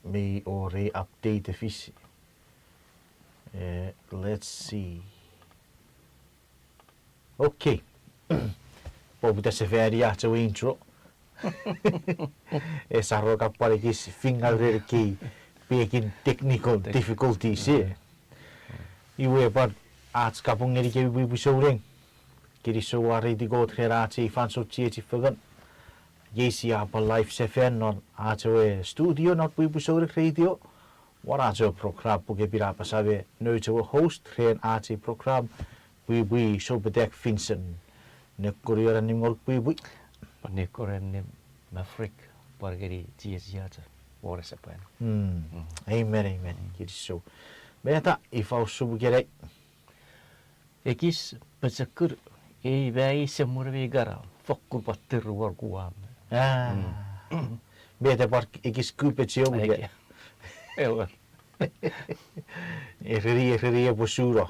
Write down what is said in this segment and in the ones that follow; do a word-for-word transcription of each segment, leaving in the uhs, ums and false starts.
Mi wor ei update e fis. Eh, let's see. Okay. Poputa sefani ach ewe intro. Esa rong pwan ekis fingauren ekkei pekin technical difficulties, eh. Iwe pwan ach kapong ngenikemi pwipwi souneng. Kinisou, mwareiti Kot ren ach ei fansoun chiechi fengen. Iei sia pwan live sefan non ach ewe studio non Pwipwi Souneng Radio. Won ach ewe program Pukepin Apasa me nouch ewe host ren ach ei program, Pwipwi Soupetak Vincent. Nekunion annim ngonuk pwipwi. Pwan nekunion annim Maverick, pwan ngeni chiechiach won esepwan. Amen, amen. Kinisou. Meta, ifa usun ikenai? Ekis pochokun, ei mei semwen me ikana, fokkun pwan tiru won Guam. Ah. Meta pwan ekis ku pochokun. Ewer. Ereni, ereni epwe suno.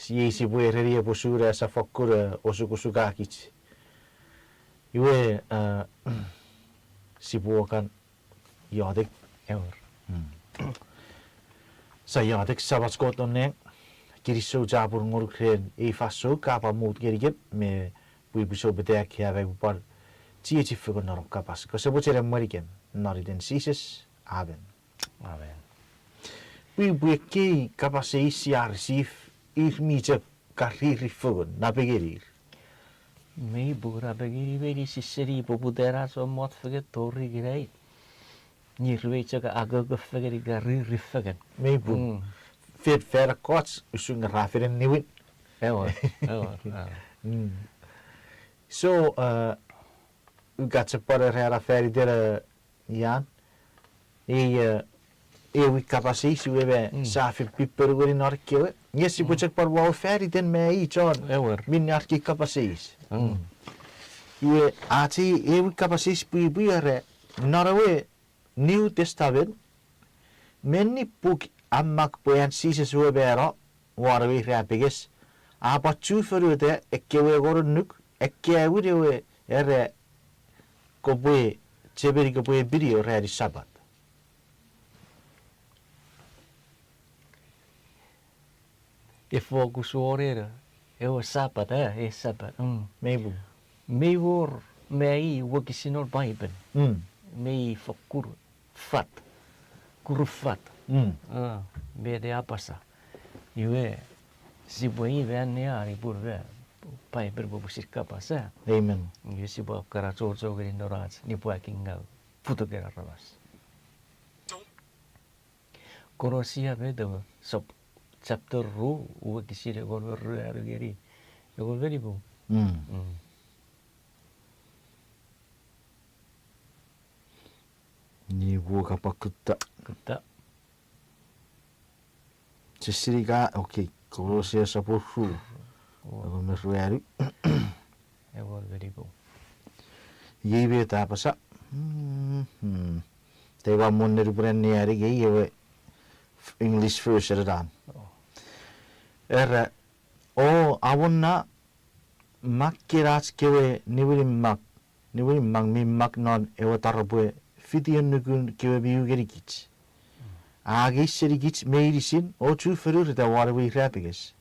Iei sipwe ereni epwe suno, ese fokkun, eh, osukosukakich. Iwe, eh, sipwe kan iotek. Ewer. Sia iotek. Samach Kot non nang, kinisou chapur ngonuk ren ei fansoun ka pwan mut ngenikem me Pwipwi Soupetak, am aipwe pwan chiechi fengen non om kapas. Kose mochen emwenikem non iten Jises. Amen. Amen. Pwipwi, ekkei kapas eis sia receive, ir mi chok kan riri fengen, napengeni ir. Mei pung, napengeni meinisin seni poputan ach we mot fengen tori ikenai. Ir mei chok akoko fengen ika riri fengen. Mei pung. Fen fan ekkoch usun nge ra fen niwin. Ewer, ewer. So, eh, ua kan chok pwan ereni fan iten, eh, ian, ei, eh, ewe kapas eis iwe me sa fen pipenu ngeni non ekkewe. Nge sipwe chok pwan wau fan iten me i chon minne ar kei kapas eis. Iwe ach ei ewe kapas eis pwipwi era, non ewe New Testament, menni puk a mak pwe an Jises we mano won ewe irapenges, a pwan chufonueta ekkewe engon annuk, ekkewin ewe era kopwe chemeni kopwe epinio ranin Sapat. E focus won ena, ewe Sapat, eh, e Sapat. Mei pung. Mei wor me i wokisin non Paipen. Mei fokkun fat. Kuru fat. Ah, met e apasa. Iwe, sipwe iwe anneani pun we Paipen pwe pwisin kapas, eh. Amen. Iwe sipwe kan achocho ngeni non ach nipwakingaw futuken aramas. Kolosia met ewe, sop-, chapter ru, wokisin engon me ruanu ngeni engon me nimu. Nimu ka pwan kutta. Kutta. Sisini ka, okay, Kolosia sopun ru. Engon me ruanu. Engon me nimu. Iei met a apasa. Te ua mon nenupwen anneani ei ewe English version enan. Era, o awonna makken ach kewe niwinimang, niwinimang mi mak non ewe taropwe fiti annukun kewe mi u ngenikich. A angei senikich meinisin o chufonueta won ewe irapenges.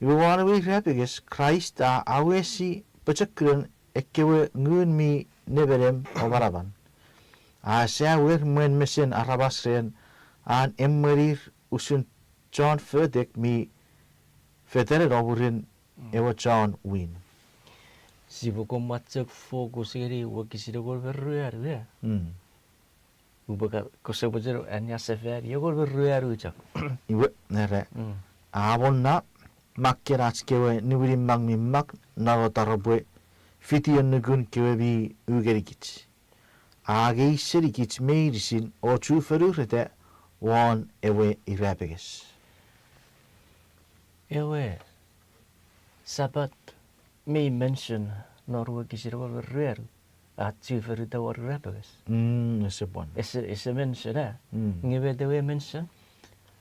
Iwe won ewe irapenges, Kraist a awesi pochokunen ekkewe ngun mi nemenem o manaman. A sawer mwen mesen aramas ren an emwenir usun chon fotek mi fetaneno mwirin ewe chon win. Sipwe kon mwa chok focus ngeni wokisin engon me ruanu, eh? Upwe ka-, kose mochen anneasefani engon me ruanu chok. Iwe, era, a awonna makken ach kewe niwinimang mi mak non ewe taropwe fiti annukun kewe mi u ngenikich. A angei senikich meinisin o chufonueta won ewe irapenges. Ewe Sapat mei mention non wokisin engon me ruanu, a chufonueta won irapenges. Ese pwan. Ese, ese mention, eh? Nge met ewe mention?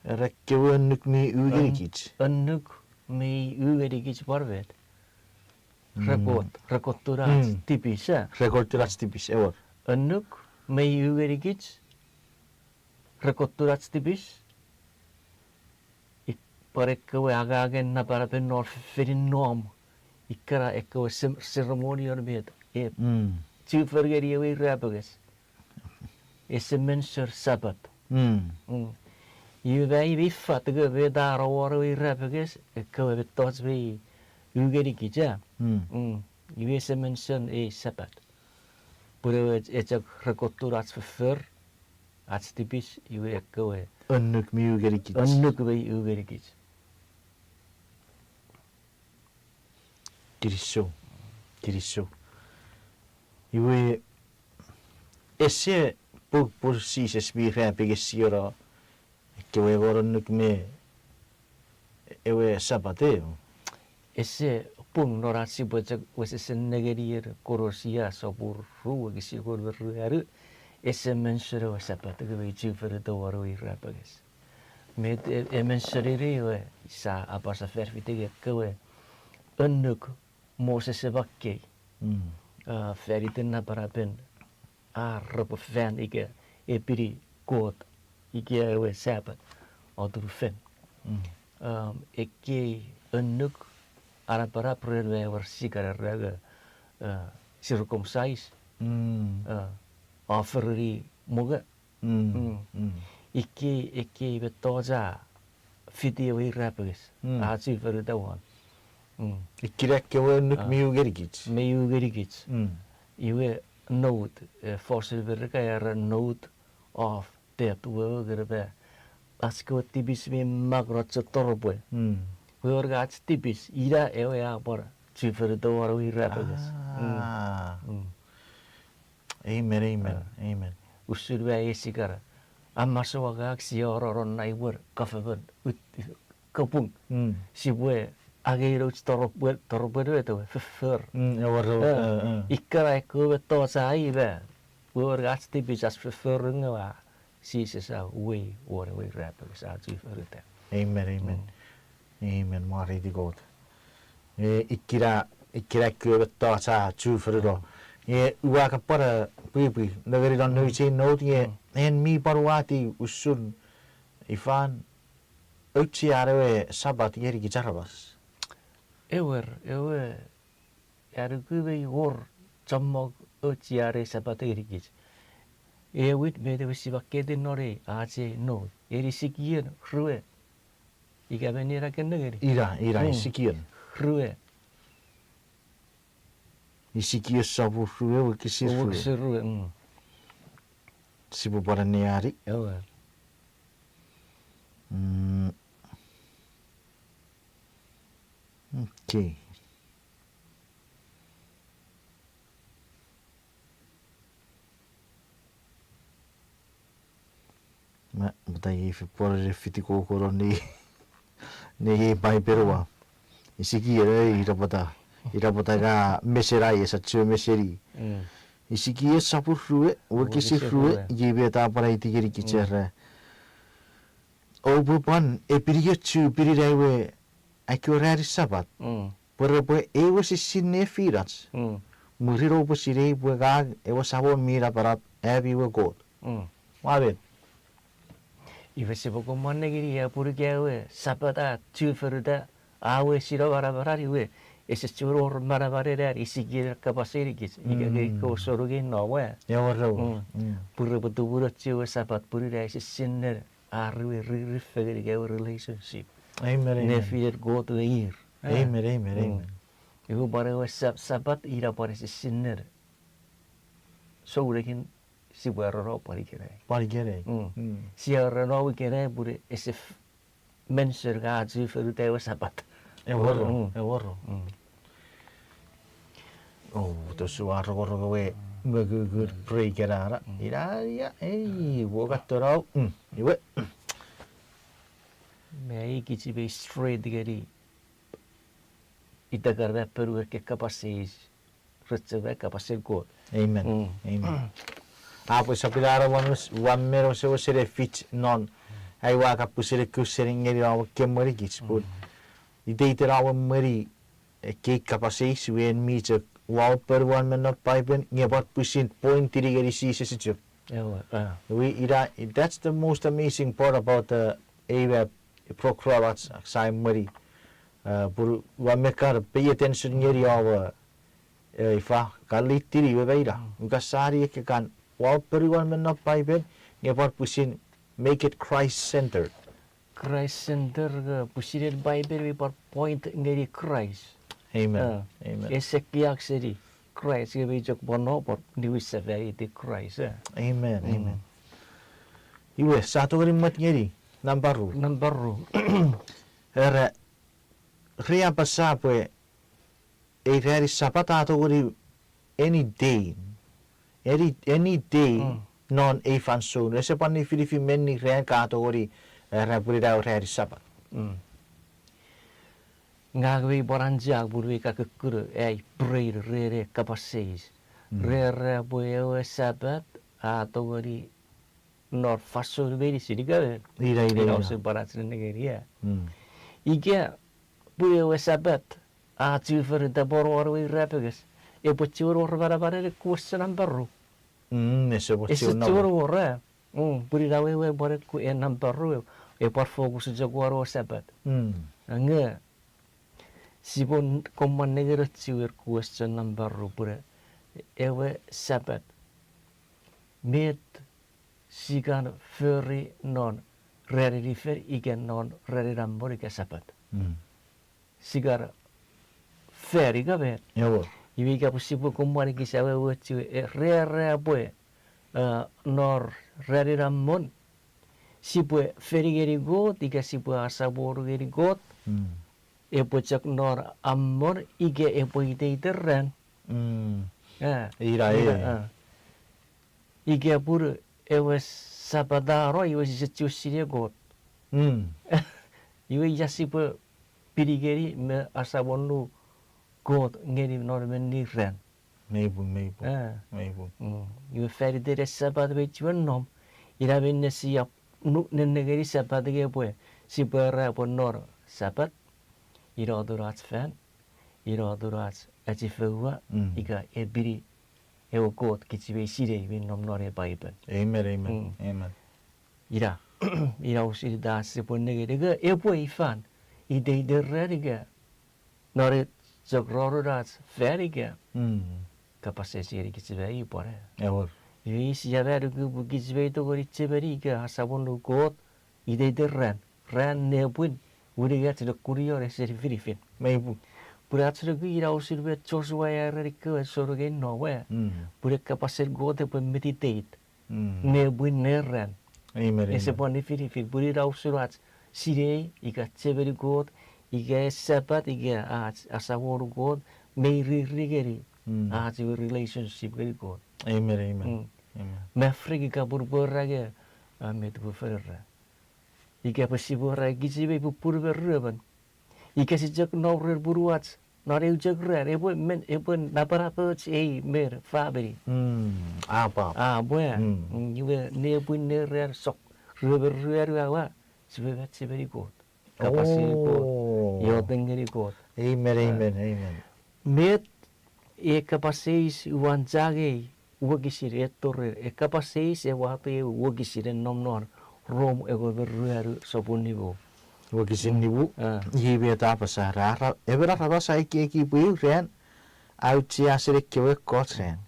Era kewe annuk mi u ngenikich. Annuk mi u ngenikich pwan met? Rekot, rekotun ach tipis, eh? Rekotun ach tipis, ewer. Annuk mei u ngenikich, Re kotun ach tipis, ik pwan ekkewe angangen napanapen non fefenin nom, ikkana ekkewe sem-, ceremonial met, e, mm, chufengen ngeni ewe irapenges. Ese mention Sapat. Mm. Mm. Iwe mei, mei fat nge met a wor ewe irapenges, ekkewe mettoch mei u ngenikich, a? Mm. Mm. Iwe ese mention ei Sapat. Pun ewe e chok re kotun ach foffor, ach tipis, iwe ekkewe annuk mi u ngenikich. Annuk mei u ngenikich. Kinisou. Kinisou. Iwe, ese pung pun Jises mi irapenges siono ekkewe engon annuk me ewe Sapat, e? Ese pung, non ach sipwe chok wesewesen nengeni en Kolosia sopun ru wokisin engon me ruanu, ese mention ewe Sapat, ekkewe chufen ewe irapenges. Met e, e mention eni we, sa apasa fan fite nge ekkewe annuk Moses e makkei. Mm. A, fan iten napanapen ar repwe fan ika epini Kot ika ewe Sapat, atun fen. Mm. Um, ekkei annuk a napanap ren we ewer sikan era nge, uh, circumcise. Mm. Uh, offerini mongo. Mm. Mm. Mm. Ikkei, ekkei mettoch a fiti ewe irapenges. Mm. A chufen uta won. Mm. Ikkena ekkewe annuk, ah, mi u ngenikich. Mi u ngenikich. Mm. Iwe note, eh, fosun Merika era note of death, wewen nge nepe ach kewe tipis mi mak non chok toropwe. Mm. Wewen nge ach tipis, ina ewe a pwan chufen uta won ewe irapenges. Ah. Mm. Mm. Amen, amen, ah, amen. Usun we esikara. Amasoua ngang sia roro naiwer kafemen ut kapung. Mm. Sipwe angei nouch toropwe, toropwe we ewe foffor. Mm, ewer, eh, eh, eh. Ikkana ekkewe mettoch a ina. Wewen nge ach tipis, ach foffor nge wa Jises a uwei won ewe irapenges, a chufen uta. Amen, amen. Mm. Amen, mwareiti Kot. E, ikkena, ikkena ekkewe mettoch a chufen uta. Mm. E, ua kan pwan pwipwi, nengeni non, mm, nouch ei note, nge, mm, en mi pwan wati usun ifan auchean ewe Sapat ngenikich aramas. Ewer, ewe, a nuku mei wor chommong auchean ewe Sapat ngenikich. Ewin met ewe sia makketi non ei ach ei note. Eni Isikiel rue. Ika meni ena ke nengeni? Ina, ina, mm, Isikiel. Rue. Isikiel sopun rue, wokisin rue. Wokisin rue, mm. Sipwe pwan anneani. Ewer. Mm. Okay. Ma, meta iei fepwon ne fiti kokkono ne, ne iei Paipen wa. Isikiel, e, ina pwata, ina pwata ka mesena, esap chok meseni. Mm. Isikiel sopun rue, wokisin rue, wokisin rue, iei meta pwan aiti ngenikich, mm, era. Oupwe pwan epiniochu pinin ai we, ai kewe ranin Sapat. Mm. Pwe repwe ewe sisin nefinach. Mm. Mwirin oupwe sinei pwe ngang ewe Samon mi napanap, ami we Kot. Mm. Amen. Iwe sipwe kon mwan nengeni, a pun ika ewe Sapat a chufen uta, a wesino manamanan, iwe ese chuen wor manamanen an Isikiel kapas ngenikich, ika, mm, nge ekkewe souneng no we. Ewer. Mm. Mm. Pwe repwe tumunoch ewe Sapat, pun ina ese sinnen ar we riri fengen ika ewe relationship. Amen, amen. Nefinen Kot me ir. Amen, amen, mm, amen. Iwe pwan ewe Sap-, Sapat ina pwan ese sinnen souneng sipwe rano pwan ikenai. Pwan ikenai. Mm. Mm. Sia rano ikenai pun ese f-, mention ka chufen uta ewe Sapat. Ewer, mm, ewer. Mm. O, tou sia rongorong ewe, mm, mekukur, mm, break ena. Mm. Ina ia, ei, mm, wokatonau. Mm, iwe. Me ikich mei straight ngeni ita kan me ponu ren kapas eis. Rechema kapasen Kot. Amen. Mm. Amen. Apwe sapinara wan, wan men wesewesen fich non. Ai ua kapusen kusen ngeni om kemwenikich pun. Mm. Iteiten om mweni ekkei kapas eis we en mi chok ua open wan men non Paipen nge pwan pwisin point ngeni Jises chok. Ewe, ah. We, ina, that's the most amazing part about the A W A P program ach, ach sai mweni. Uh, pun ua mekkar pay attention ngeni ewe, eh, ifa, ka litini we meina. Mm. Ua kan sani ekkewe kan, ua ponuan me non Paipen, nge pwan pwisin make it Christ centered. Christ center, eh, pwisin en Bible mi pwan point ngeni Christ. Amen. Eh, amen. Ese kiak seni Christ, nge mi chok pwan no pwan niwin sefaniti Christ, eh. Amen, mm, amen. Iwe, sa tongeni mwet ngeni, number ru. Number ru. Era, riaffou sa pwe ei ranin Sapat a tongeni any day. Any, any day, mm, non ei fansoun. Ese pwan nifinifin menni ran ka tongeni, eh, era pwe ina ranin Sapat. Mm. Ngang mi pwan anjak pun mi ka kukkun ai pray ren ei kapas eis. Mm. Ren era pwe ewe Sapat a tongeni non fansoun meinisin ika met. Ina, ina, ina, ina. Usun pwan ach nenengeni, ia. Mm. Ika pwe ewe Sapat a chufengen tapweno won ewe irapenges, epwe chiwen wor manamanen ekkewe ese nampa ru. Mm, ese pwe ese chiwen chiwen wor, eh. Mm, pun ina wewen pwan ekkewe e nampa ru, e pwan focus chok won ewe Sapat. Mm. Nge, sipwe n-, kopwe mwan nengeni chiwen question number ru pun ewe Sapat. Met sia kan fori non ranin fen ika non ranin namon ika Sapat. Mm. Sia kan fori ika met. Ewer. Iwe ika pwe sipwe kopwe mwan ekis awewe chiwen, eh, ren era pwe, eh, non ranin namon, sipwe fori ngeni Kot, ika sipwe asapwonu ngeni Kot, mm, epwe chok non namon, ika epwe iteiten ran. Mm. Eh, ina, ina, eh, eh. Ika pun ewe Sapat a no, iwe sise chiwen sinei Kot. Mm. Iwe ia sipwe pini ngeni me asapwonu Kot ngeni non menni ran. Mei pung, mei pung. Eh. Mei pung. Mm. Iwe faniten ei Sapat mi chiwen nom, ina minne sia nu-, nennengeni Sapat nge pwe sipwe era pwe non Sapat, ina otun ach fan, ina otun ach achifoua, mm, ika epini ewe Kot kich mi sinei mi nom non ei Paipen. Amen, amen, mm, amen. Ina, ina usun ita sipwe nengeni, ika epwe ifan, iteiten ran ika non ei chok ronun ach fan ika, mm, kapas eis ngeni kich mi pwan, eh. Ewer. Iwe sia mwan nuku pwe kich mi tongeni chemeni ika asapwonu Kot iteiten ran, ran nepwin, unungat nekunion ese nifinifin. Mei pung. Pun ach nuku ina usun met Joshua a ereni ekkewe souneng nowe. Mm. Pun ei kapasen Kot epwe meditate, mm, nepwin ne ran. Amen, ese, amen, pwan nifinifin, pun ina usun ach sinei, ika chemeni Kot, ika ei Sapat, ika ach asapwonu Kot, mi riri ngeni, mm, ach ewe relationship ngeni Kot. Amen, amen. Mm. Amen. Mefrik ika pun pwe ra nge, a, met pwe fen ra. Ika pwe sipwe ra kich mi pupunu me ruemon. Ika si chok nom ren punuach, non eu chok ran, epwe men, epwe napanapoch ei me famini. Mm, apap. A, pwe. Mm. Mm, iwe nepwin ne ran sok, ruemon ruanu awa, sipwe machemeni Kot. Kapas ngeni Kot. Oh. Iotek ngeni Kot. Amen, ah, amen, amen. Met ei kapas eis uwan changei wokisin e tori, ei kapas eis e wato ei wokisin e nom non Rom engon me ruanu sopun nimu. Wokisin nimu, ah, iei met a apasa, ra, ra, emon aramas a ekieki pwe eu ran a auchea seni ekkewe ekkoch ran.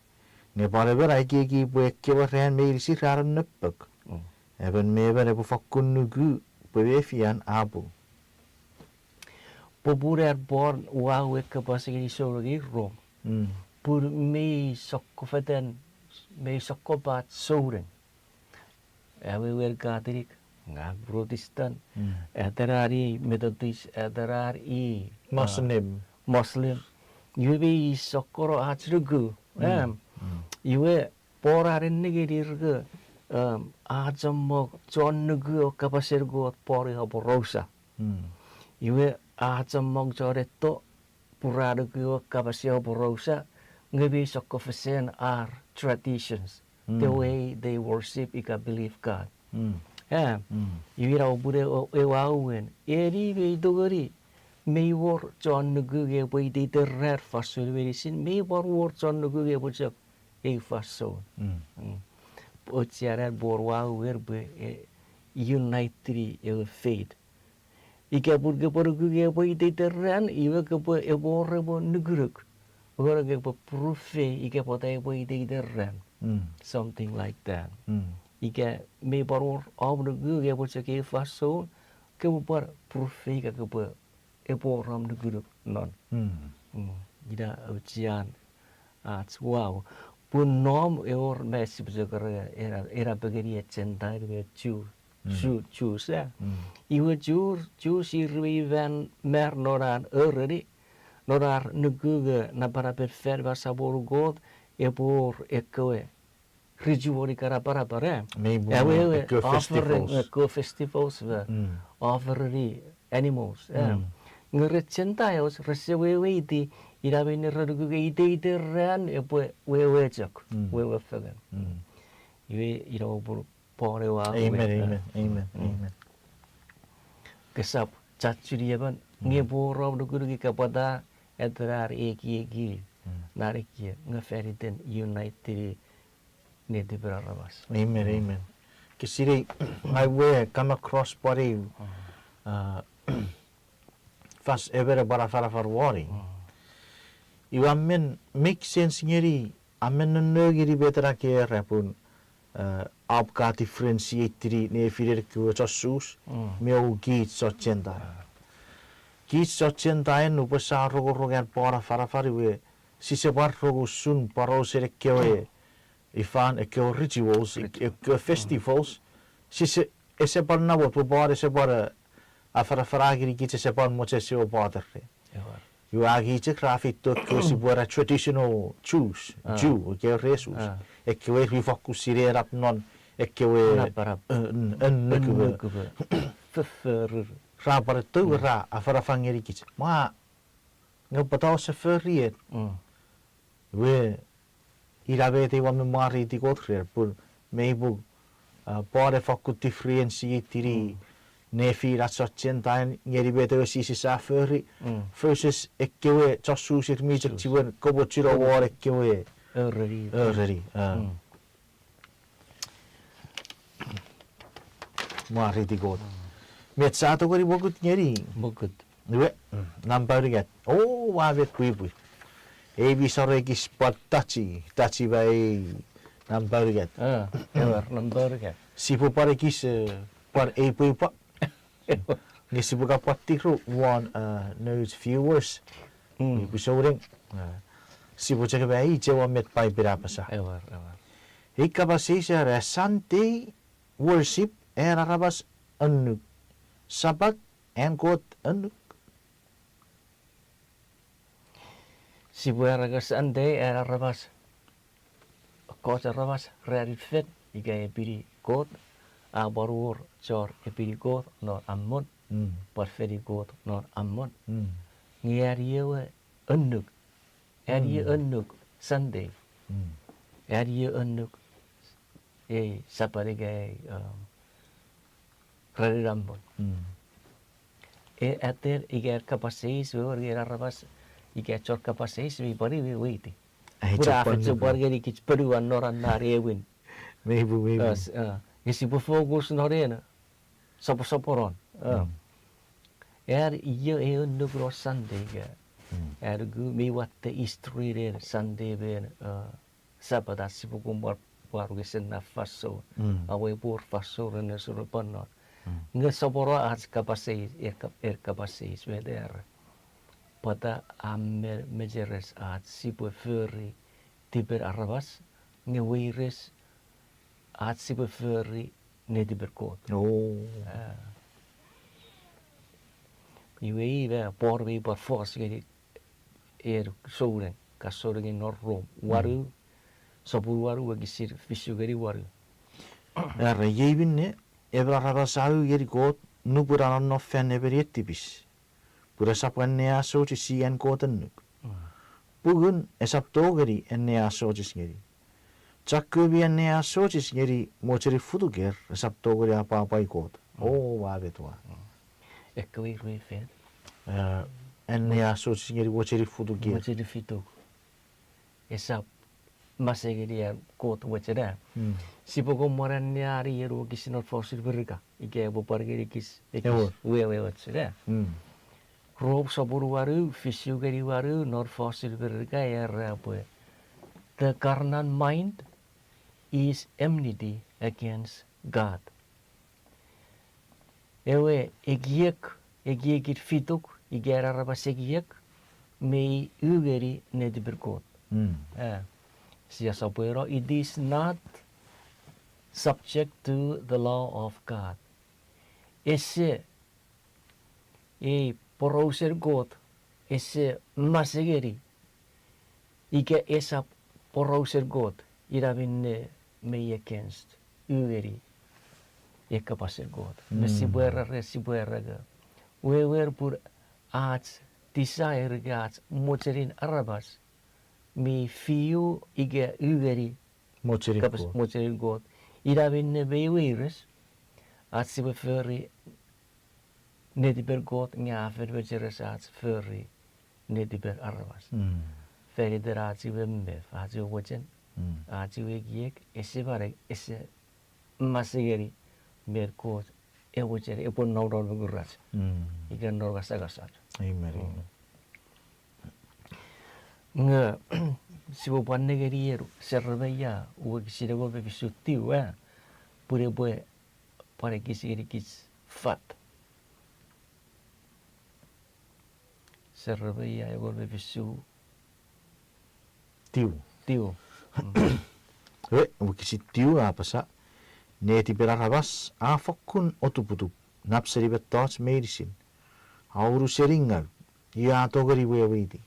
Nge pwan emon a ekieki pwe ekkewe ran meinisin ra nonnom pok. Mm. Emon me emon epwe fokkun nuku pwe mefian a pung. Popun an Paul a uwei kapas ngeni souneng Rom. Mm. Pun mei sokkofetan, mei sokkopat souneng. Awewen Katolik, ngang Protestant, mm, atenan i Methodist, atenan i, ah, Muslim. Muslim. Iwe mei sokkono ach nuku. Mm. Em. Mm. Iwe Paul a nengeni rke, em, a chommong chon nuku ewe kapasen Kot pwan aporausa. Mm. Iwe a chommong chon etto pwe ra nuku ewe kapasen aporausa, nge mei sokkofesen ar traditions, the, mm, way they worship ika believe God. Mm. Eh, mm, iwe ina popun e, ewe awewen, eni mei tongeni, mei wor chon nuku nge epwe iteiten ran fansoun meinisin, mei pwan wor chon nuku nge epwe chok ei fansoun. Mm. Mm. ochian an pwon wau wer pwe, eh, uniteni ewe faith. Ika pun kopwe nuku nge epwe iteiten ran, iwe kopwe epwe wor epwe nukunuk. Okoro kopwe prufei ika pwata epwe iteiten ran. Mm. Something like that. Mm. Ika mi pwan wor om nuku nge epwe chok ei fansoun, kopwe pwan prufei ika kopwe epwe wor om nukunuk non. Mm. Mm. Ina ochian ach wau. Pun nom ewor me sipwe chok era, era, era pekeni e Gentile me Jew, Mm. Jew, Jews, eh. Mm. Iwe Jew, Jews ir mi fan mar non ar ereni, non ar nuku nge napanapen fan me Samon Kot, epwe wor ekkewe ritual ika napanapan, eh. Mei pwan ewe, ewe ekkewe offering, festivals. Ekkewe festivals, eh, Mm. offereni animals, eh. Mm. Nge re Gentiles, rese weweiti, ina minne re nuku nge iteiten ran epwe wewe chok, Mm. wewe fengen. Mm. Iwe ina pun pwon ewe a Amen, uwe, eh. Amen, amen, Mm. amen. Kesap chachuni emon, Mm. nge pworom nukunuki kapata, etenar ekieki, Mm. nar ekie, nge faniten uniteni netipen aramas. Amen, Mm. amen. Kisinei, ngang we come across pwan eu, Mm. uh, fas emon epwe afanafan woni. Mm. Iwe a men make sense ngeni, a men nonno ngeni met ena ke era pun, uh, ap ka differentiate-ini nefinen ekkewe chon Jews, Mm. me o kich chon Gentile. Ah. Kich chon Gentile nupwen sa rongorong an pwan afanafan iwe, sise pwan rong usun porausen ekkewe ifan ekkewe rituals, ek-, Ritual. ekkewe Mm. festivals, sise, ese pwan namot, pwe pwan ese pwan, eh, afanafana ngeni kich ese pwan mochen sipwe bother. Ewer. Iwe a kich chok ra feito ekkewe sipwe era traditional Jews, Ah. Jew, ekkewe re Jews. Ah. Ekkewe ir mi fokkun sinenap non ekkewe Napanap. eh, n-, n-, nukupe. Nukupe. Fofforun. Ra pwan tou Mm. ra afanafan ngeni kich. Ma, nge pwata ouse fori en. Mm. Iwe, ina met ei ua men mwareiti Kot rer, pun mei pun, uh, pwan e fokkun differentiate-ini Mm. nefin ach chon Gentile ngeni met ewe Jises a fori, Mm. versus ekkewe chon Jews ir mi chok Jews. chiwen komochuno Komoch- won ekkewe Already. already, uh, Mm. Mwareiti Kot. Mm. Met sa tongeni mokut ngeni? Mokut. Iwe, mm, nampa unungat. O, ua met pwipwi. Ei mi sore ekis pwan tachi, tachi bai nampa unungat. Ah, ewer, nampa unungat. Sipwe pwan ekis, eh, pwan ei pwipwa. Nge sipwe kapwatiro won, uh, nouch viewers. Mm. Pwe souneng, uh, sipwe chok ewe ichewa met Paipen a apasa. Ewer, ewer. Ei kapas eis era Sunday worship an aramas annuk. Sapat an Kot annuk. Sipwe era nge Sunday an aramas, ekkoch aramas ranin fel ika epini Kot, a pwan wor chon epini Kot non Ammon, Mm. pwan feni Kot non Ammon. Mm. Nge ani ewe annuk, ani Mm. annuk Sunday, Mm. ani annuk ei Sapat ika ei, um, ranin Ammon. Mm. E, ater ika kapas eis, wewen ika aramas, ika chon kapas eis, mi pwan weweiti. Ai, pun chok a pwan fen chok nuku. Pwan ngeni kich ponuan non an na ewin. Meipu, meipu. As, uh, nge sipwe focus non ena, soposoponon. Uh. Mm. An io e annuk non Sunday ka. Mm. An nuku mi watte history ren Sunday pen, uh, Sapat ach sipwe kon pwan, pwan wesen na fansoun. Mm. Awe pwor fansoun ren nesor pwan non. Mm. Nge soponon ach kapas eis, er kap-, er kapas eis, met era. Pwata a me-, mecheres ach sipwe fori tipen aramas, nge weires ach sipwe fori netipen Kot. Oh. Ah. Iwe i me pwor mi pwan fos ngeni er souneng, ka souneng non Rom. Mm. Wanu, sopun wanu, wokisin fisu ngeni wanu. Era, iei minne, emon aramas a u ngeni Kot, nupwen a nonnom fan emon tipis. Pun esap anneasochisi an Kot annuk. Mm. Pungun esap tongeni anneasochis ngeni. Chokewe mi anneasochis ngeni mochenin futuker, esap tongeni apwapwai Kot. Mm. O, ua met ua. Mm. Ekkewe ir mi fen. Eh, anneasochis ngeni mochenin futuker. Mochenin futuk. Esap masengeni an Kot mochen. Mm. Sipwe kon mwananneani ewe wokisin non fosun Merika, ika epwe pwan ngenikich ekis. Ewer. Wewe och, e. Mm. Rom sopun wanu, fisu ngeni wanu, non fosun Merika, era pwe, "The carnal mind is enmity against God." Ewe ekiek, ekiekin fituk, ika an aramas ekiek, mei u ngeni netipen Kot. Mm. Eh, sia sopweno, "It is not subject to the law of God." Ese, ei porausen Kot, ese masengeni, ika esap porausen Kot, ina minne mei against, u ngeni ei kapasen Kot. Me, mm, sipwe era, re sipwe era nge, wewen pun ach desire ika ach mochenin aramas mi fiu ika u ngeni mochenin kapas-, Kot. Mochenin Kot. Ina minne mei weires ach sipwe fori netipen Kot nge a fen mecheres ach fori netipen aramas. Mm. Fan iten ach we memef, ach we mochen, mm, ach we ekiek, ese mane, ese masengeni met Kot e mochen epwe nom non mokurach. Mm. Ika non ngasangasach. Amen, mm, amen. Nge, sipwe pwan nengeni enu, Seremaia, wokisin engon me fisu tiw, eh, pun epwe pwan ekis ngenikich fat. Seremaia engon me fisu tiw. Tiw. Mm. Ewe, wokisin tiw a apasa, netipen aramas a fokkun otuputup, nap seni mettoch meinisin, a unusen ngau, io a tongeni weweiti?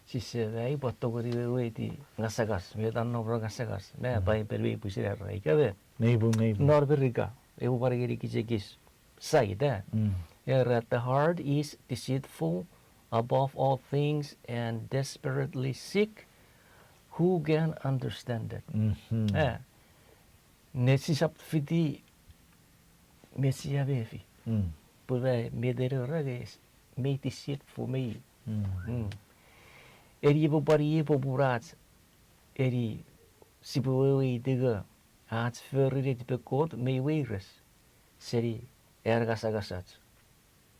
Sise, ai pwan tongeni weweiti ngasangas, met a nom non ngasangas, me, mm, Paipel mei pwisin era, ika met. Nei pun, nei pun. Non Merika, epwe pwan ngenikich ekis side, eh. Mm. Era, "The heart is deceitful above all things and desperately sick. Who can understand it?" Mhm. Eh. Ne sisap fiti met sia mefi. Mm. Pwe met, met ena era nge mei deceitful, mei. Mm. Mm. Eni epwe pwan ie popun ach, eni sipwe weweiti nge ach fori netipen Kot mei weires seni an ngasangasach.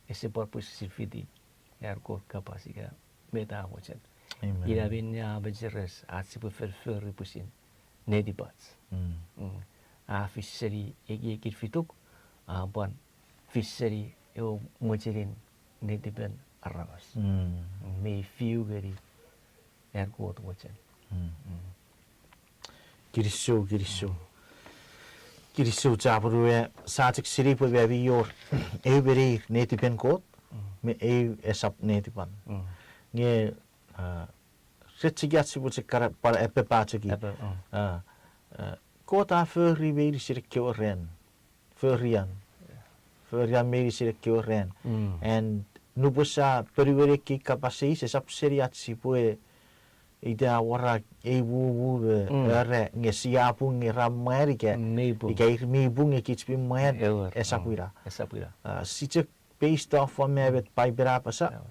Ese pwan pwisin fiti an Kot kapas ika met a mochen. Amen. Ina minne a mecheres ach sipwe fen fori pwisin netipach. Mm. Mm. A fis seni ekiekin fituk, a pwan fis seni ewe mochenin netipen aramas. Mm. Mei fiu ngeni an Kot mochen. Mm. Mm. Kinisou, kinisou. Mm. Kinisou chapur we, sa chok sinei pwe mi wor eu me neir netipen Kot, mm, me eu esap netipan. Mm. Nge, ah, ren chok ach sipwe chok kan pwan epepa chok i. Epe, mm. Ah, ah, Kot a fori meinisin ekkewe ran. Forian. Forian meinisin ekkewe ran. Mm. And nupwen sa ponueni ekkei kapas eis, esap seni ach sipwe ita awora ei mumu me, mm, era nge sia pung nge ra mwan ika, mm, mei pung, ika ir mi pung nge kich mi mwan, ewer, esap, mm, ina. Esap ina. Ah, sia chok based off of me, mm, met Paipen a apasa. Ewer.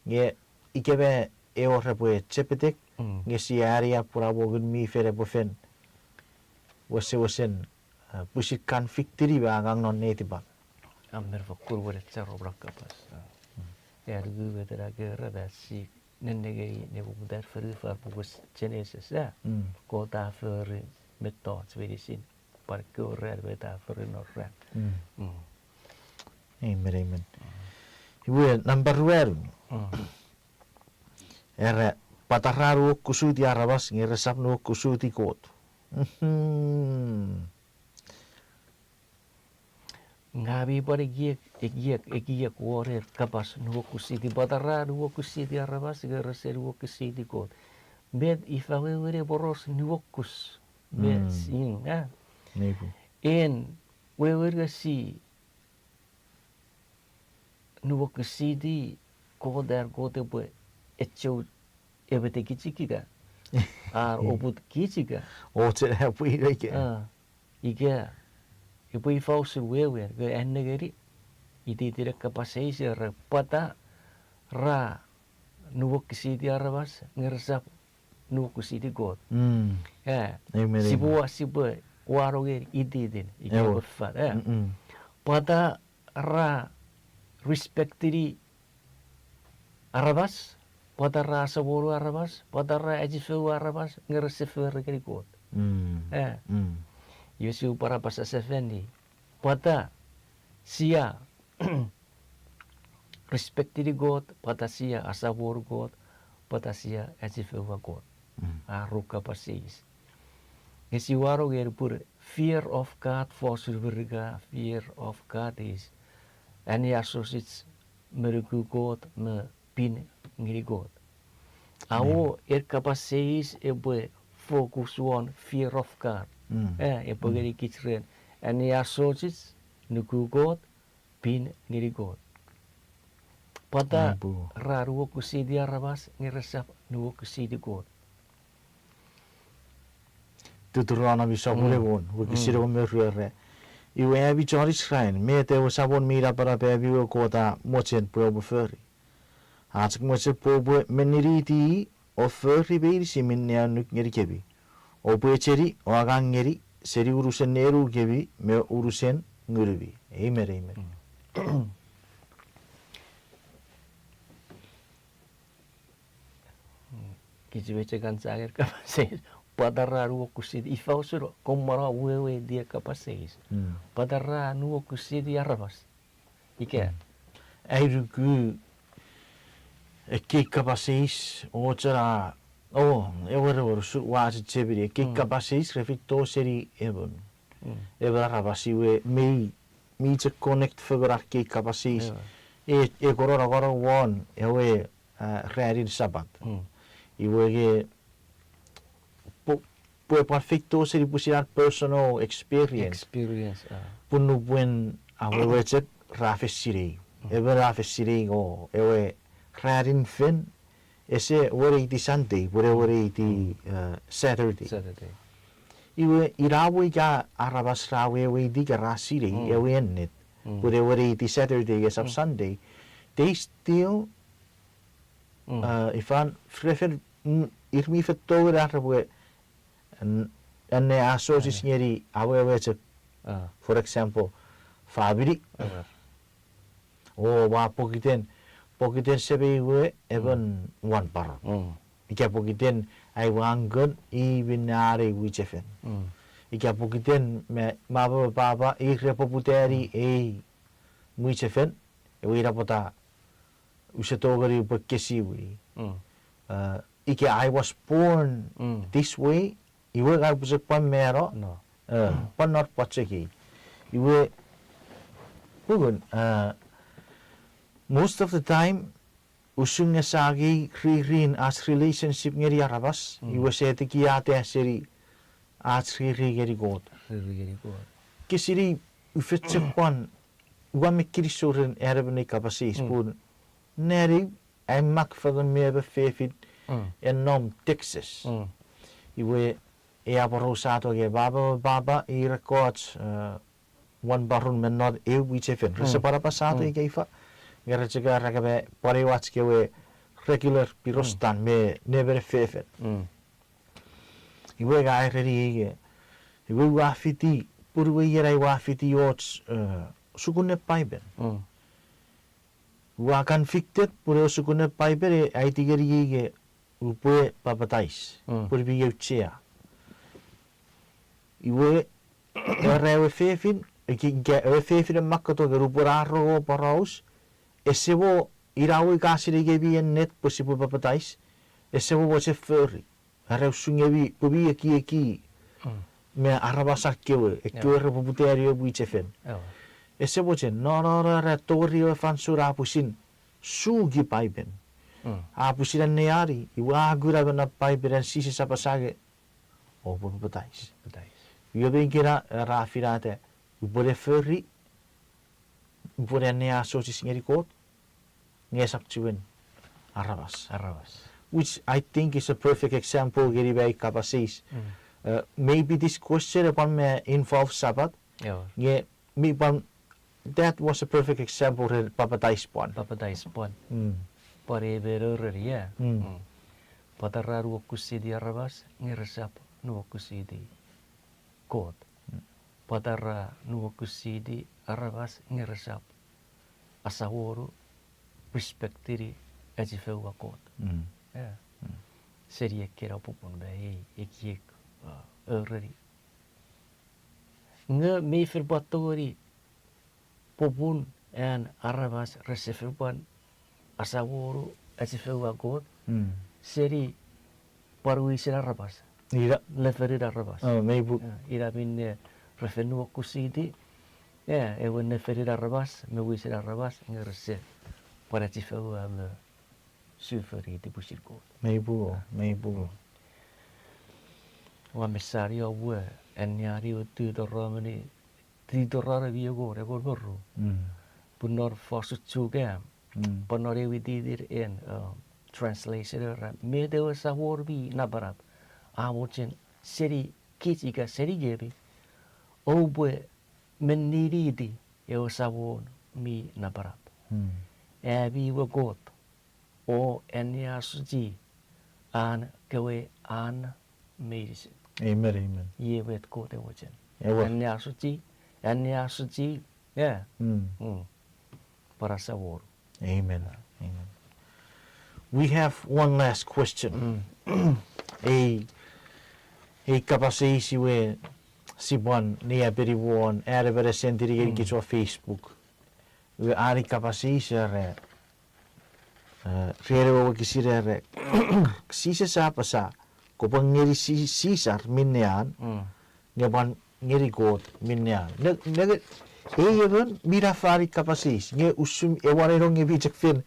Nge ika me ewer epwe chepetek, mm, nge sia ani a pun a mongun mi fen epwe fen wesewesen, ah, pwisin convict-ini me angang non netipan. A men fokkun wenechar om na kapas. Ah. Mm. Ea nuku met ena kera, sia nennengeni nepoputan fonufan, puken Genesis, ah. Mm. Kot a fori mettoch meinisin, pwan ekkewe ran, met a fori non ran. Mm. Mm. Amen, amen. Mm. Iwe, nampa ruanu. Mm. Era, pwata ra nuokusiti aramas nge resap nuokusiti Kot. Mhm. Ngang mi pwan ekiek, ekiek, ekiek won ei kapas nuokusiti, pwata ra nuokusiti aramas nge rese nuokusiti Kot. Met ifa wewen ei poraus nuokus? Met, mm, ing, ah? Nei pun. En wewen nge si nuokusiti Kot, an Kot epwe echou emetekich ika, ar, eh, oput kich ika. Ochen epwe ika. Ah, ika, epwe ifa usun wewen, nge an nengeni, iteiten ei kapas eis era, pwata ra nuokusiti aramas nge resap nuokusiti Kot. Mm. Eh, Amen, sipwe amen. Wa, sipwe wanong ngeni ititin, ika Ewe. Epwe fan, eh. Mm-mm. Pwata ra respectini aramas, pwata ra asamonu aramas, pwata ra achifoua aramas, nge rese fori ngeni Kot. Mm. Eh. Mm. Iwe sipwe pwan apasa sefani. Pwata sia respectini Kot, pwata sia asamonu Kot, pwata sia achifoua Kot. Mm. A ru kapas eis. Nge sia wanong ngeni pun fear of God, fosun Merika, fear of God is anneasochis me nuku Kot me pin ngeni Kot. Amen. Awo, en kapas eis epwe focus won fear of God. Mm. Eh, epwe Mm. ngenikich ren anneasochis, nuku Kot, pin ngeni Kot. Pwata Amen. Ra nuokusiti aramas nge resap nuokusiti Kot. Tuturonomi sopun Mm. engon, wokisin Mm. engon me ru era, iwe ami chon Israel, met ewe Samon mi Napanap ami we Kot a mochen pwe oupwe fori? A chok mochen pwe oupwe meniniti o fori meinisin minne a annuk ngenikemi. Oupwe echeni o angang ngeni seni unusen nenukemi me unusen ngunumi. Amen, amen. Mm. Kich me chok kan sanger kapas eis. Pwata ra nuokusiti, ifa usun, komono weweiti ei kapas eis. Mm. Pwata ra nuokusiti aramas. Ika. Mm. Ai nuku ekkei kapas eis, o chena, o, ewer, ewer, su, ua chechemeni, ekkei Mm. kapas eis re feito seni emon. Mm. Emon aramas iwe mi, mi chok connect fengen ekkei kapas eis. Ewer. E, e kono, kono won, ewe, a, ranin Sapat. Mm. Iwe nge, pwe, pwe pwan feito seni pwisin an personal experience. Experience, a. Pun nupwen awewe chok ra fen sinei. Mm. Emon ra fen sinei o ewe ranin fen, ese weneiti Sunday, pwe Mm. weneiti, Mm. uh, Saturday. Saturday. Iwe, ina mo ika aramas ra weweiti ika ra sinei, Mm. ewe ennet, Mm. pwe weneiti Saturday, esap Mm. Sunday, they still Mm. Uh, ifan, refen, mm, ir mi feito ngeni ar repwe, n-, anneasochis Anne. Ngeni awewe chok. Ah. For example, famini. Ah. O, ua pokiten, pokiten semei we emon Mm. wanporon. Mm. Ika pokiten ai we uncle i minne a angei mwichefen. Mm. Ika pokiten me mama me papa ir repwe poputani Mm. ei mwichefen. Ewe ina pwata use tongeni upwe kesiwini. Mm. Uh, ika I was born Mm. this way, iwe ngang upwe chok pwan mano, No. Uh, pwan not pwan chok ei. Iwe, pungun, uh, most of the time, usun nge sa angei ririn ach relationship ngeni aramas, Mm. iwe sia tekia ata seni ach riri ngeni Kot. Riri ngeni Kot. Kesini ufechek pwan ua me kinisou ren an emon ei kapas eis Mm. pun nani ai mak fengen me emon fefin Mm. e nom Texas. Mm. Iwe e aporausa to nge papa, papa, ir ekkoch, eh, wanporon me non eu mwichefen. Rese Mm. pwan apasa to Mm. ika ifa. Nge re chok era keme pwan eu ach kewe regular Mm. pirostan me nemen fefin. Mm. Iwe ngang ereni ei nge, iwe ua fiti, pun iwe iei ai ua fiti och, eh, sukun ne Paipen. Mm. Ua convicted pun ewe sukun ne Paipen e aiti ngeniei nge upwe papatais, Mm. pun mi auchea. Iwe, era ewe fefin, ika, ika ewe fefin e makkoto nge nupwen a rong ewe poraus, ese mo, ina we ka sinei nge mi ennet pwe sipwe papatais, ese mo mochen fori. Are usun nge mi, pwe mi ekieki Mm. me aramas kewe, ekkewe Ewa. Re poputani ewe mwichefen. Ewa. Ese mochen, no, no, no, ra tori ewe fansoun a pwisin suki Paipen. Mm. A pwisin anneani, iwe a kuna me non Paipen an Jises apasa nge, oupwe papatais. Papatais. Iwe me ikena, ra finata, upwe ne fori, upwe ne anneasochis ngeni Kot, nge esap chiwen aramas. Aramas. Which I think is a perfect example ngeni me ei kapas eis. Mm. Uh, maybe this question e pwan me involve Sabbath. Ewa. Nge mi pwan, that was a perfect example ren papatais pwan. Papatais pwan. Mm. Pwan e me no ren, yeah. Mm. Mm. Pwata ra nuokusiti aramas nge resap nuokusiti Kot? Mm. Pwata ra nuokusiti aramas nge resap asamonu, respectini, achifoua Kot? Mm. Yeah. Mm. Seni ekkena popun me ei ekiek, uh, ereni. Nge mi fen pwan tongeni popun an aramas rese fen pwan asamonu, achifoua Kot, mm, seni pwan wisen aramas. Ina. Nefenin aramas. Oh, mei pung. Eh, ina minne re fen nuokusiti, eh, ewe nefenin aramas me wisen aramas, nge rese pwan achifoua me sufoniti pwisin Kot. Mei pung, ah, mei pung. Ua mesani o pwe anneani ewe Deuteronomy, Deuteronomy engon, engon me ru. Mm. Pun non fosun Chuuk, mm, pun non ewe ititin en, um, translation era, met ewe Samon mi napanap a mochen seni kich ika seni kemi, oupwe meniniti ewe Samon mi napanap. Mm. Ami we Kot, o anneasochisi an kewe an meinisin. Amen, amen. Iei met Kot e mochen. Ewer. Anneasochisi, anneasochisi, yeah. Mm. Mm. Pwan asamonu. Amen. Amen. We have one last question. Mm. Ei, ei kapas eis iwe sipwan ne apeni won, are pere sentiri ngeni, mm, kich won Facebook. Iwe an ei kapas eis era, eh, ren ewe wokisin era, Jises a apasa, kopwe ngeni Si-, Sisar minne an, mm, nge pwan ngeni Kot minne an. Ne, ne, ei emon mi naf an ei kapas eis, nge usun ewe a no nge mi chok fen,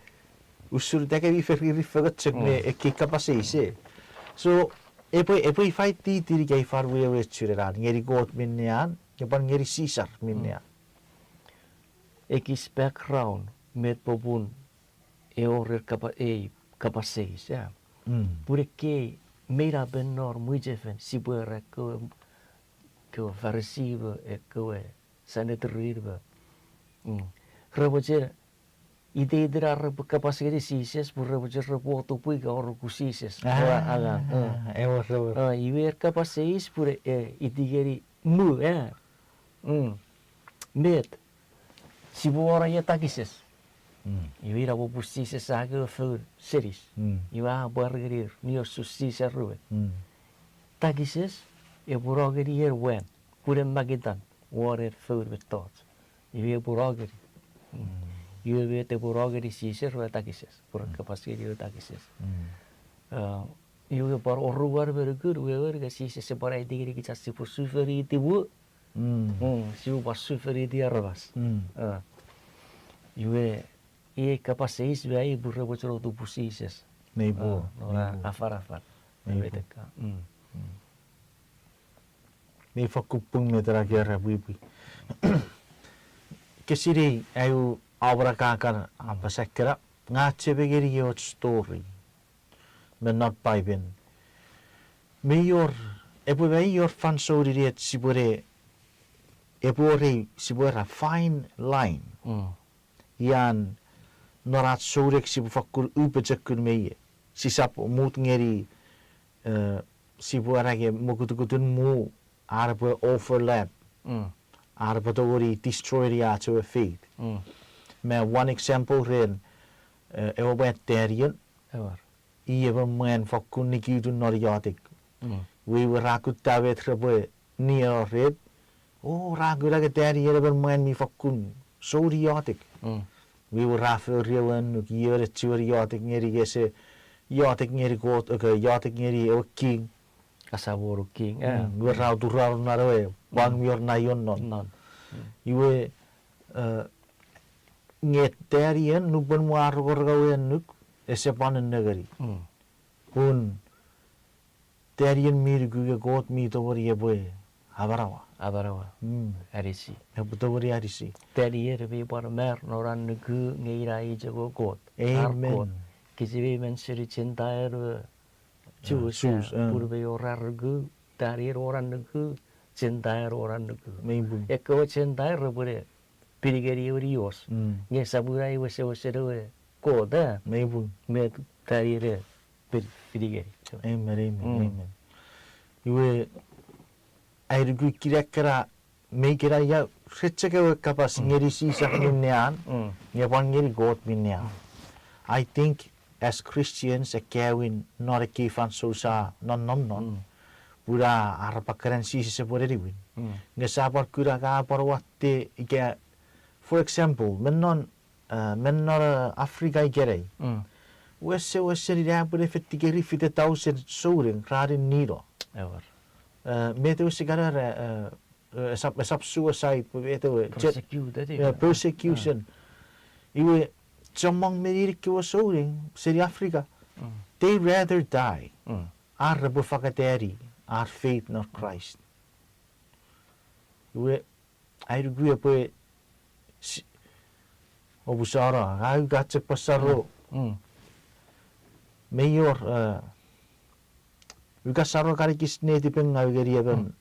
usun ita ke mi fen riri fengen chok, mm, ne ekkei kapas eis, eh. So, epwe, epwe ifa ititin ika ifa wewen chok ren an, ngeni Kot minne an, nge pwan ngeni Sisar minne, mm, an. Ekis background, met popun e wor ei kapa-, ei kapas eis, yeah. Mm. Pun ekkei meinapen non mwichefen, sipwe era kewe, kewe Farisi me, eh, kewe Sanhedrin me. Mm. Re mochen, iteiten ar repwe kapas ngeni Jises, pun re mochen repwe otupwiki oruku Jises. Ah, ewer, ewer. Ah, iwe ei kapas eis pun, eh, iti ngeni mu, eh. Mm. Met, sipwe wor ia takises. Mm. Iwe ina popun Jises a kewe foun senis. Mm. Iwe a pwar ngenir, mi osun Sisar ruwe. Mm. Takises, epwe no ngeni en wan, pun e makitan won en foun mettoch. Iwe epwe no ngeni. Mm. Mm. Iwe met epwe no ngeni Jises we takises, pun, mm, kapas ngeni we takises. Mm. Ah, iwe pwan oruan me nukun, wewen ika Jises epwe pwan aiti ngeni kich ach sipwe sufoniti mu. Mm. Mm, sipwe pwan sufoniti aramas. Mm. Ah. Iwe, ei kapas eis we ai pun re mochen otupu Jises. Mei pung, ah, non, mei pung, afanafan. Mei pung. Iwe ita ka. Mm. Mm. Mi fakkun pung met ena kera pwipwi. Kesini ai u awora kakan apasa kena, nge a chemeni ngeni och story me non Paipen. Mi wor, epwe mi wor fansoun inet sipwe ne, epwe wor ei sipwe era fine line. Mm. Ian non ach souneng sipwe fakkun u pochokun me ie. Sisap mut ngeni, eh, sipwe era nge mokutukutun mu, are pwe overlap. Mm. Are pwe tongeni destroy-ni ach ewe faith. Mm. Me one example ren, eh, ewe mwan Daniel. Ewer. I emon mwan fakkun nikitu non iotek. Mm. Iwe, iwe ra kutta met repwe nieno ren. O, ra kuna nge Daniel emon mwan mi fakkun soun iotek. Mm. Iwe, iwe ra fori ewe annuk, i emon a chuen iotek ngeni, ese iotek ngeni Kot, ika iotek ngeni ewe king. Asamonu king, eh. Mm, iwe ra oturano non ewe, pwang, mm, mi wor naion non. Non. Mm. Iwe, eh, nge Daniel, nupwen mwo a rongorong ewe annuk, ese pwan nengeni. Mm. Pun Daniel mi nuku nge Kot mi tongeni epwe amanaua. Amanaua. Mm. Anisi. Epwe tongeni anisi. Daniel mi pwan mar non an nuku nge ina i chok ewe Kot. Ar Kot. Amen. Kich mi men seni Gentile, eh, Jews, Jews, eh, eh. Pun mi wor ar nuku, Daniel wor an nuku, Gentile wor an nuku. Mei pung. Ekkewe Gentile repwe ne pin ngeni ewe nios. Mm. Nge esap ina i wesewesen ewe Kot, eh. Mei pung. Met Daniel e peni, peni ngeni. Amen, amen, amen. Iwe, ai nuku kina ekkena, me ikena ia, re chok ewe kapas ngeni Sisar minne an, nge pwan ngeni Kot minne an. I think as Christians, ekkewin non ekkei fansoun sia nonnom non, pun a arap akkanen Jises epwe neniwin. Nge sia pwan kuna ka pwan watte ika, for example, me non, me non Africa ikenai. Wesewesen ina pwe ne fetikeri fite thousand souneng ra nennino. Met ewe sikan era, esap, esap suicide, pwe met ewe, persecution. Iwe, chommong me nein ekkewe souneng seni Africa, they rather die. Ar repwe fakatani ar faith non Christ. Iwe, ai nuku epwe, opusano, a uka chok pwasaro. Me ior, uka saro kan ekis netipengau ngeni emon,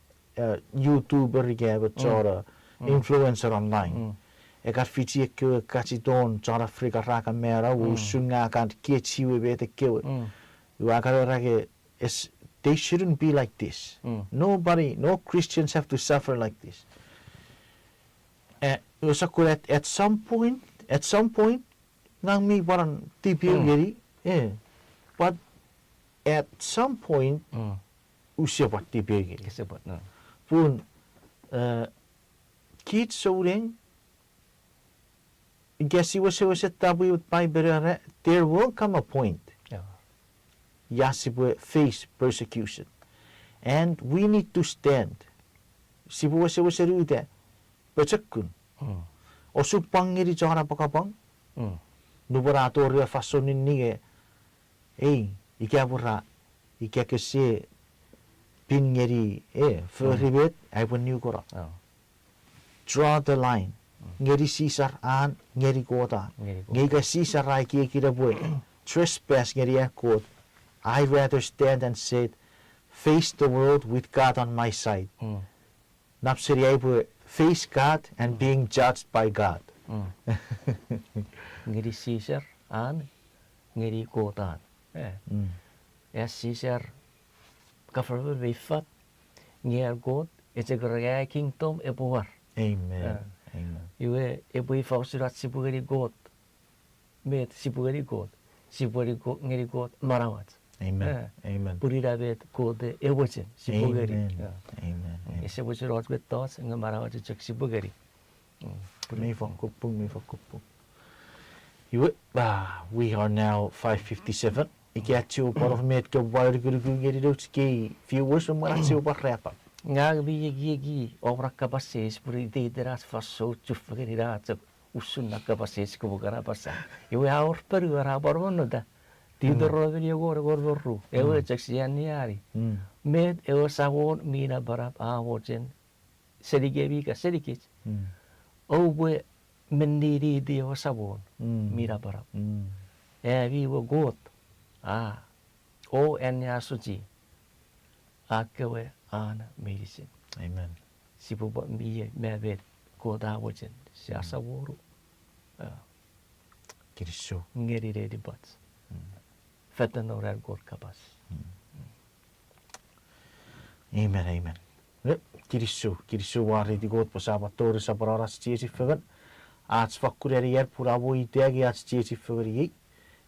YouTuber ika emon chon, influencer online. E kan fichi ekkewe kachiton chon Africa ra kan mano, usun nge a kan kiechiwe met ekkewe. Iwe a kan era ke, they shouldn't be like this. Nobody, no Christians have to suffer like this. Iwe sokkun at, at some point, at some point, ngang mi pwan tipeu ngeni, but at some point, use pwan tipeu ngeni. Pun, kich souneng, ika si wesewesen tapwe Bible era, there will come a point ia sipwe face persecution. And we need to stand. Sipwe wesewesen uta, pochokun. Osupwang ngeni chon apwangapwang. Nupwen a tori ewe fansoun ninni nge, ei, ika pwe ra, ika kese pin ngeni, e, fori met, aipwe niukono. Draw the line. Ngeni Sisar an, ngeni Kot an. Nge ika Sisar a ekieki epwe trespass ngeni an Kot, I rather stand and say, face the world with God on my side. Nap seni aipwe face God and being judged by God. Ngeni Sisar an, ngeni Kot an. As Sisar government mei fat, nge an Kot, echok ren an kingdom epwe war. Iwe, epwe ifa usun ach sipwe ngeni Kot, met sipwe ngeni Kot, sipwe ngeni Kot manauach. Pun ina met Kot e mochen sipwe ngeni. Ese mochen och mettoch, nge manauach chok sipwe ngeni. Mi fokkun pung, mi fokkun pung. Iwe, we are now five fifty-seven. Ika chiwen pwan wor met kopwe pwan anukunuku ngeni nouch kei viewers me mwen ach sipwe pwan wrap up. Ngang mi ekieki, om na kapas eis pun iteiten ach fansoun chufengen ina chok usun na kapas eis kopwe kan apasa. Iwe a wor ponu a pwan monnota. Deuteronomy engon, engon me ru. Ewe chok sia anneani. Met ewe Samon mi napanap a mochen senikemi ika senikich. Oupwe meniniti ewe Samon mi napanap. Ami we Kot, a, o anneasochisi ekkewe an meinisin. Sipwe pwan mi, me met Kot a mochen sia samonu ngeni netipach. Fetan non an Kot kapas. Amen, amen. Kinisou, kinisou wariti Kot pwe sia pwan tori sopwonon ach chiechi fengen. Ach fakkun anian pun a mo iteni ach chiechi fengen iei.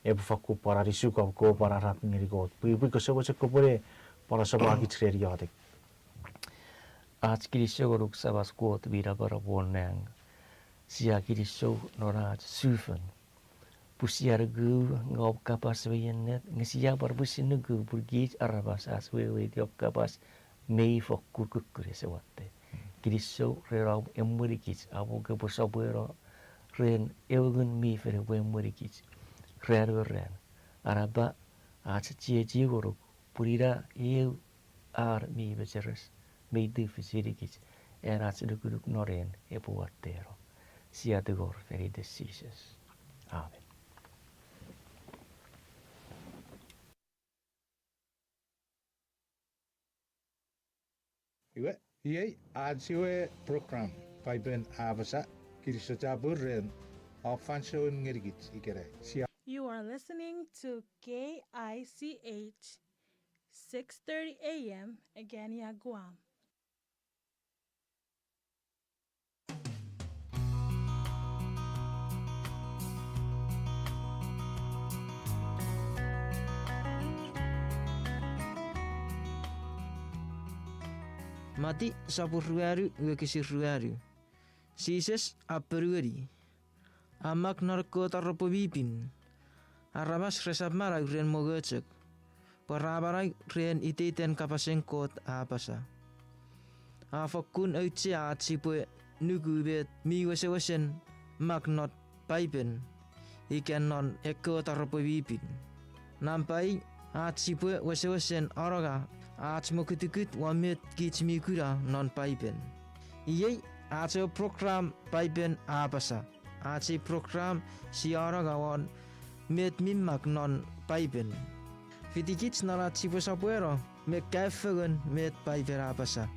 Epwe fakkun pwan anisuk om kopwe pwan arap ngeni Kot. Pwipwi, kose mochen kopwe ne pwan asopwakich ren iotek. Ach kinisou ngonuk Samach Kot mi napanap won nang. Sia kinisou non ach sufon pwe sia nuku nge om kapas mi ennet, nge sia pwan pwisin nuku pun kich aramas ach weweiti om kapas mi fokkun kukkun ese watte. Kinisou ren om emwenikich, amo kopwe sopweno ren ewe Ngun mi Fel epwe emwenikich ran me ran. Anapa ach chiechi ngonuk pun ina eu ar mi mecheres mi tufich ngenikich, an ach nukunuk non en epwe watteno. Sia tingor fan iten Jises, amen. Iwe, iei ach ewe program, Paipen A Apasa. Kinisou chapur ren om fansoun ngenikich ikenai. Sia are listening to K I C H six thirty A M, Agana, Guam. Mati sopun ruanu, wokisin ruanu. Jises a ponueni, a mak non ekkewe taropwe mi pin, aramas resap manau ren mongo chok, pwe ra manau ren iteiten kapasen Kot a apasa. A fokkun auchea ach sipwe nuku met mi wesewesen mak non Paipen ika non ekkewe taropwe mi pin. Nampa ii, ach sipwe wesewesen anonga ach mokutukut won met kich mi kuna non Paipen. Iei ach ewe program Paipen a apasa. Ach ei program sia anonga won met mi mak non Paipen. Fitikich non ach sipwe sopweno me kaeo fengen met Paipen a apasa.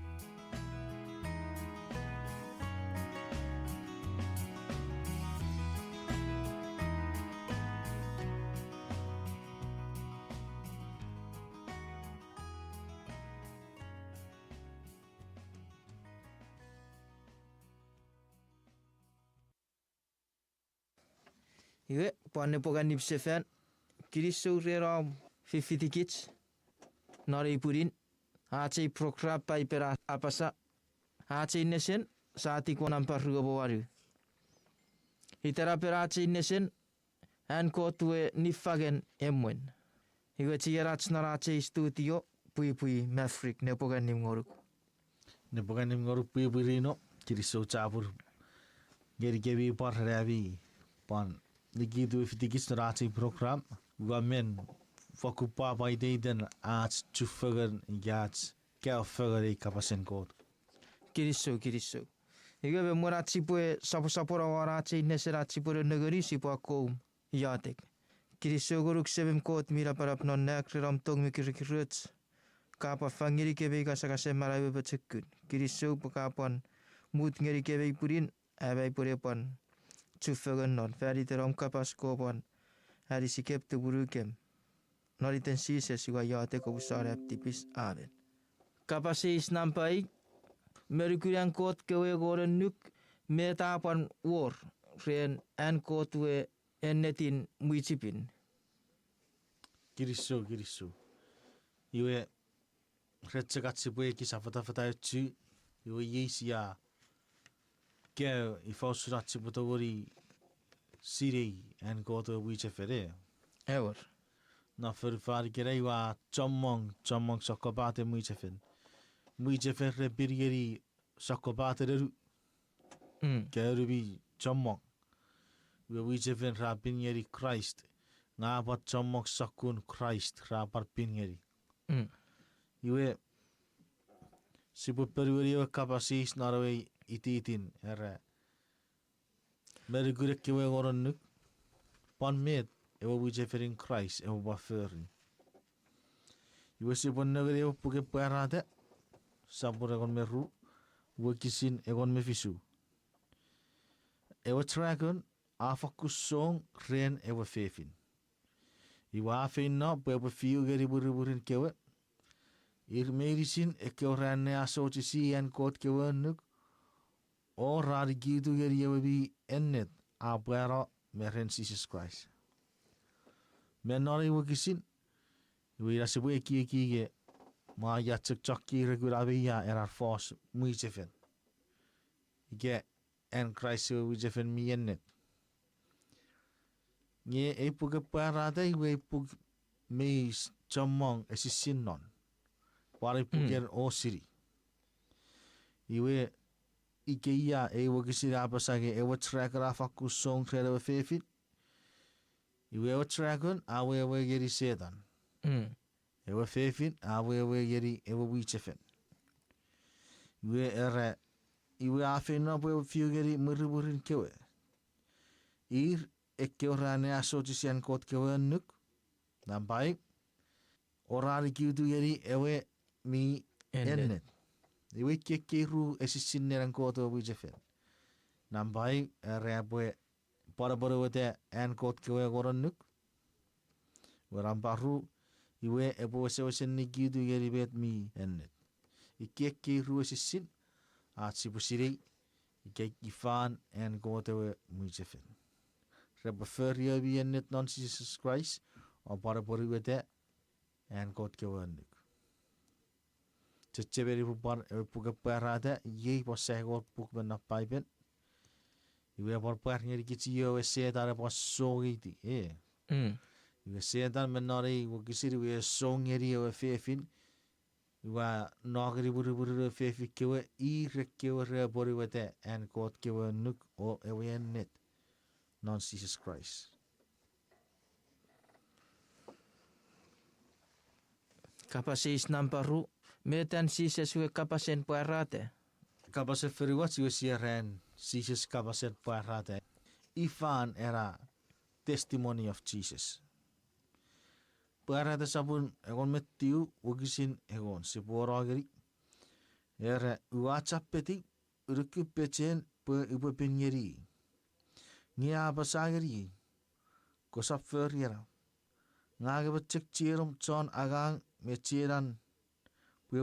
Iwe, pwan nepwongeni sefan, kinisou ren om fifitikich non ei pwinin, ach ei program Paipen a apasa, ach ei nesen, sia tik won nampa rue me wanu. Itenapen ach ei nesen, an Kot we niffangen emwen. Iwe chienach non ach ei studio, pwipwi Maverick, nepwongeni ngonuk. Nepwongeni ngonuk pwipwi Rino, kinisou chapur ngenikemi pwan ren ami pwan nikitu fitikich non ach ei program. Ua men fokkun pwapwa iteiten ach chufengen ika ach kaeo fengen ei kapasen Kot. Kinisou, kinisou. Iwe me mwen ach sipwe sopwosopwono won ach ei nesen ach sipwe nennengeni sipwe akkom iotek. Kinisou ngonuk Semem Kot mi napanap non nang ren om tong me kirikiroch. Ka pwan fang ngenikemi ei ngasengnasen manau me pochokun. Kinisou pwe ka pwan mut ngenikemi ei pwinin, am aipwe ne pwan chufengen non fan iten om kapas, ka pwan anisikem, tumunukem. Non iten Jises ua iotek o pusan am tipis, amen. Kapas eis nampa i, me nukun an Kot kewe engon annuk, met a pwan wor ren an Kot we ennetin mwichipin? Kinisou, kinisou. Iwe, ren chok ach sipwe ekis afatafata ochu, iwe iei sia kaeo ifa usun ach sipwe tongeni sinei an Kot we mwichefen, e? Ewer. Non fonufan ikenai ua chommong, chommong sokkopaten mwichefen. Mwichefen re pin ngeni sokkopaten anu. Mm. Kewe anu mi chommong. Iwe mwichefen ra pin ngeni Kraist. Nge a pwan chommong sokkun Kraist ra pwan pin ngeni. Mm. Iwe sipwe ponueni ewe kapas eis non ewe ititin, era, me nukun ekkewe engon annuk, pwan met ewe mwichefenin Kraist epwe pwan fori? Iwe sipwe nengeni ewe puken Pwarata, sopun engon me ru, wokisin engon me fisu. Ewe dragon a fakkun song ren ewe fefin. Iwe a feino pwe epwe fiu ngeni mwirimwirin kewe. Ir meinisin ekkewe ra anneasochisi an Kot kewe annuk, o ra nikitu ngeni ewe mi ennet a pwano me ren Jises Kraist. Me non ei wokisin, iwe ina sipwe ekieki nge, ma ia chok chokki re kuna me ia ena fos mwichefen. Ika an Kraist ewe mwichefen mi ennet. Nge ei puken Pwarata iwe ei puk mi chommong esisin non. Pwan ei puken osini. Iwe ika ia ei wokisin a apasa nge ewe dragon a fakkun song ren ewe fefin. Iwe ewe dragon a wewe ngeni Setan. Ewe fefin a wewe ngeni ewe mwichefen. Iwe era, iwe a feino pwe epwe fiu ngeni mwirimwirin kewe. Ir ekkewe ra anneasochisi an Kot kewe annuk, nampa ew, o ra nikitu ngeni ewe mi ennet. Iwe ekkei ru esisinnen an Kot ewe mwichefen. Nampa ew, era pwe pwan apwonueta an Kot kewe engon annuk. Pwe nampa ru, iwe epwe wesewesen nikitu ngeni met mi ennet. Ikkei ekkei ru esisin, ach sipwe sinei ika ifan an Kot ewe mwichefen. Repwe fori ewe mi ennet non Jises Kraist, o pwan apwonueta an Kot kewe annuk. Chechemeni pwe pwan ewe puken Pwarata, iei pwan sa Kot puk me non Paipen. Iwe pwan pwar ngenikich io ewe Setan epwe songiti, e. Iwe Setan me non ei wokisin iwe e song ngeni ewe fefin, iwe a no ngeni mwirimwirin ewe fefin kewe, ir ekkewe re apwonueta an Kot kewe annuk o ewe ennet non Jises Kraist. Kapas eis nampa ru, met an Jises we kapasen pwarata? Kapasen fonuach iwe sia era an Jises kapasen pwarata. Ifan ena testimony of Jesus? Pwarata sopun engon me tiu wokisin engon, sipwe no ngeni. Era, ua chapetiw, unukun pechen pwe upwe pin ngeni. Nge a apasa ngeniei, kosap fori ena. Ngang emon chok chienom chon angang me chienan pwe